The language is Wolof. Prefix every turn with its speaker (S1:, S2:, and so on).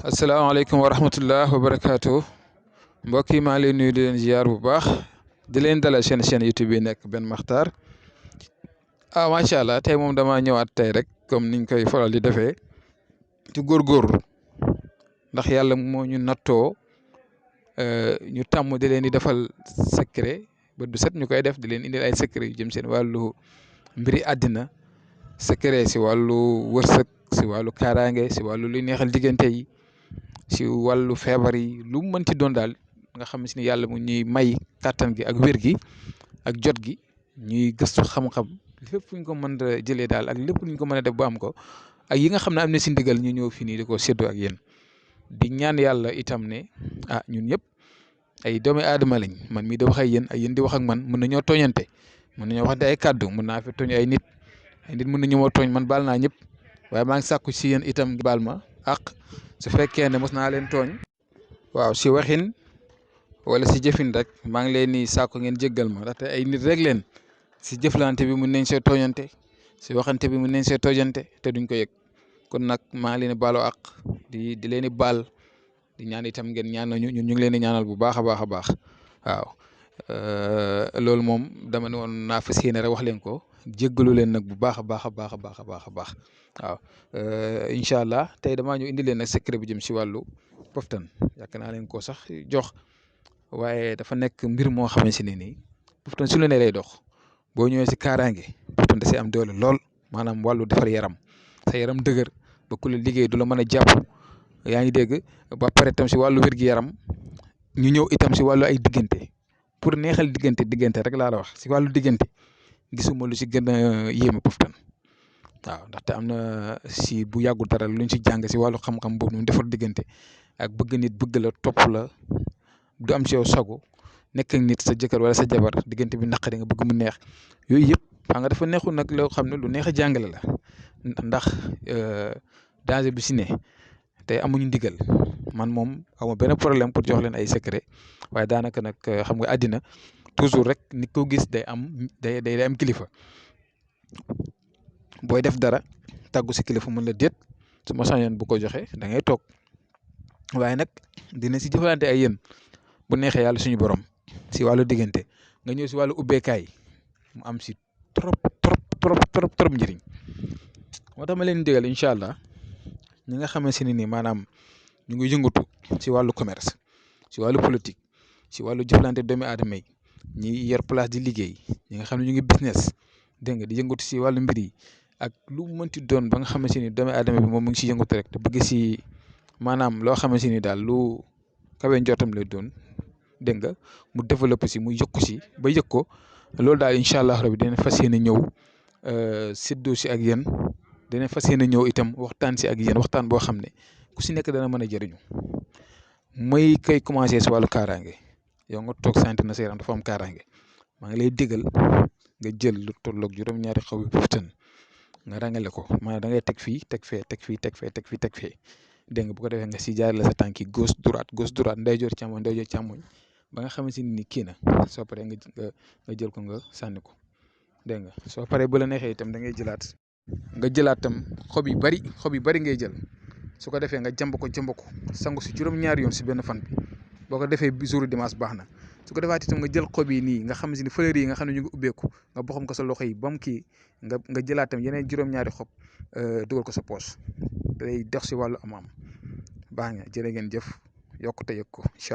S1: asalaamaaleykum wa rahmatullah wa barakaatu mbokk yi maa ngi leen nuyu di leen ziar bu baax di leen dalal seen chaîne YouTube bi nekk Ben Makhtar macha allah tey moom dama ñëwaat tey rek comme niñ koy faral di defee ci góorgóorlu ndax yàlla moo ñu nattoo ñu tàmm di leen di defal secret ba du set ñu koy def di leen indil ay secret yu jëm seen wàllu mbiri àddina secret si wàllu wërsëg si wàllu kaaraange si wàllu luy neexal diggante yi. si wàllu feebar yi lu mu mënti doon daal nga xam si ni yàlla mu ñuy may kàttan gi ak wér gi ak jot gi ñuy gëstu xam-xam lépp fu ñu ko mën a jëlee daal ak lépp lu ñu ko mën a def ba am ko ak yi nga xam ne am na si ndigal ñu ñëw fii nii di ko séddoo ak yéen di ñaan yàlla itam ne ñun ñëpp ay doomi aadama lañ man mii di wax ak yéen di wax ak man mën nañoo tooñante mën nañoo waxante ay kàddu mën naa fi tooñ ay nit mën nañu moo tooñ man baal naa ñëpp waaye maa ngi sàkku si yéen itam baal ma ak su fekkee ne mos naa leen tooñ waaw si waxin wala si jëfin rek maa ngi leen ni sàkku ngeen jéggal ma ndaxte ay nit rek leen si jëflante bi mun nañ see tooñante si waxante bi mun nañ see tooñante te duñ ko yëg kon nag maa ngi leen di baaloo ak di leen di baal di ñaan itam ngeen ñaanal ñu ngi leen di ñaanal bu baax a baax a baax waaw loolu moom dama ne woon naa fas yéene rek wax leen ko jéggalu leen nag bu baax a baax a baax a baax a baax a baax waaw incha allah tey damaa ñu indi leen nag secret bu jëm si wàllu poftan yàgg naa leen ko sax jox waaye dafa nekk mbir moo xamante ne nii poftan su la ne lay dox boo ñëwee si kaaraange poftan da si am doole lool maanaam wàllu defar yaram sa yaram dëgër ba ku la liggéey du la mën a jàpp yaa ngi dégg ba pare tam si wàllu wér-gu-yaram ñu ñëw itam si wàllu ay diggante pour neexal diggante rek laa la wax si wàllu diggante gisuma lu si gën a yéeme poftan waaw ndaxte am na si bu yàggul dara luñ si jàng si wàllu xam-xam boobu noonu defar diggante ak bëgg nit bëgg la topp la du am si yow sago nekk ak nit sa jëkkër wala sa jabar diggante bi naqari nga bëgg mu neex yooyu yëpp xam nga dafa neexul nag loo xam ne lu neex a jàngale la ndax danger bi si ne te amuñu ndigal man moom amu benn problème pour jox leen ay secret waaye daanaka nag xam nga àddina toujours rek ni ko gis day am kilifa booy def dara tàggu si kilifa mën la déet su ma sañoon bu ko joxe da ngay toog waaye nag dina si jëfalante ay yéen bu neexee yàlla suñu borom si wàllu diggante nga ñëw si wàllu ubbeekaay mu am si trop njëriñ moo tax ma leen digal incha allah ñi nga xamante ne ni maanaam ñu ngi yëngatu si wàllu commerce si wàllu politique si wàllu jëflante doomi aadama yi ñi yor place di liggéey ñi nga xam ne ñu ngi business dégg nga di yëngatu si wàllu mbir yi ak lu mu mënti doon ba nga xamante ni doomi aadama bi moom mu ngi si yëngatu rek te bëgg si maanaam loo xamante ni daal lu kawe njortam lay doon dégg nga mu développé si mu yokku si ba yëg ko loolu daal incha allah rabi dina fas yéene ñëw séddoo si ak yéen dina fas yéene ñëw itam waxtaan si ak yéen waxtaan boo xam ne ku si nekk dana mën a jëriñu mooy koy commencé si wàllu kaaraange yow nga toog sant na sa yaram dafa am kaaraange maa ngi lay digal nga jël lu tolloog juróom-ñaari xaw yu poftan nga rangale ko maanaam da ngay teg fii teg fee teg fii teg fee teg fii teg fee dégg nga bu ko defee nga si jaarale sa tànki gauche droite ndeyjoor càmmoñ ba nga xamante ni kii na soo paree nga jël ko nga sànni ko dégg nga soo paree bu la neexee itam da ngay jëlaat tam xob yu bari ngay jël su ko defee nga jàmb ko sangu si juróom-ñaari yoon si benn fan bi boo ko defee jour dimanche baax na su ko defaat itam nga jël xob yi nii nga xam si ni fleur yi nga xam ne ñu ngi ubbeeku nga boxam ko sa loxo yi ba mu kii nga jëlaat tam yeneen juróom-ñaari xob dugal ko sa poche day dox si wàllu am baax nga jërë ngeen jëf yokkute yëg ko incha allah